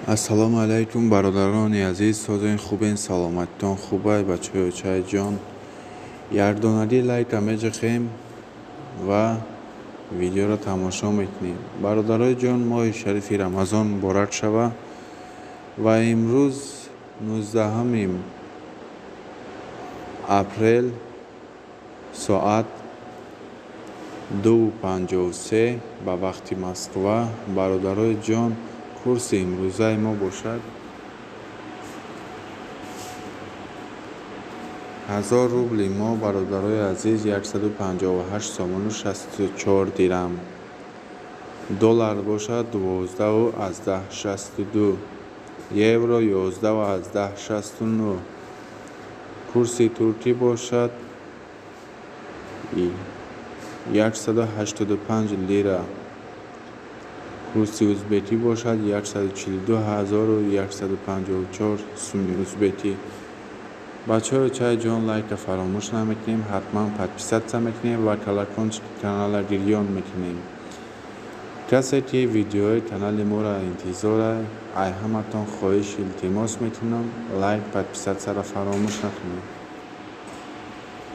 Ассалому алайкум, бародарони азиз, созен, хубен, саломатитон хубай, бачаҳои очаи якдонагӣ лайка меҷахем ва видеоро тамошо мекунем. Бародарои ҷон, моҳи шарифи Рамазон муборак шава ва имрӯз 19 апрел соат 2:53 ба вақти Москва. Бародарои ҷон, курси имрӯзаи мо бошад 1000 рубли мо, бародарои азиз, 158 сомону 64 дирам. Доллар бошад 12,62, евро 11,69. Курси туркӣ бошад 185 лира. Курси узбекӣ бошад 142 154 суми узбекӣ. Бачаҳои очаи ҷон, лайка фаромӯш намекунем, ҳатман подписаться мекунем ва колокольчики канала гирён мекунем. Касе ки видеои канали моро интизора, ай ҳаматон хоҳиш, илтимос мекунам, лайк, подписатьсяро фаромӯш накунед.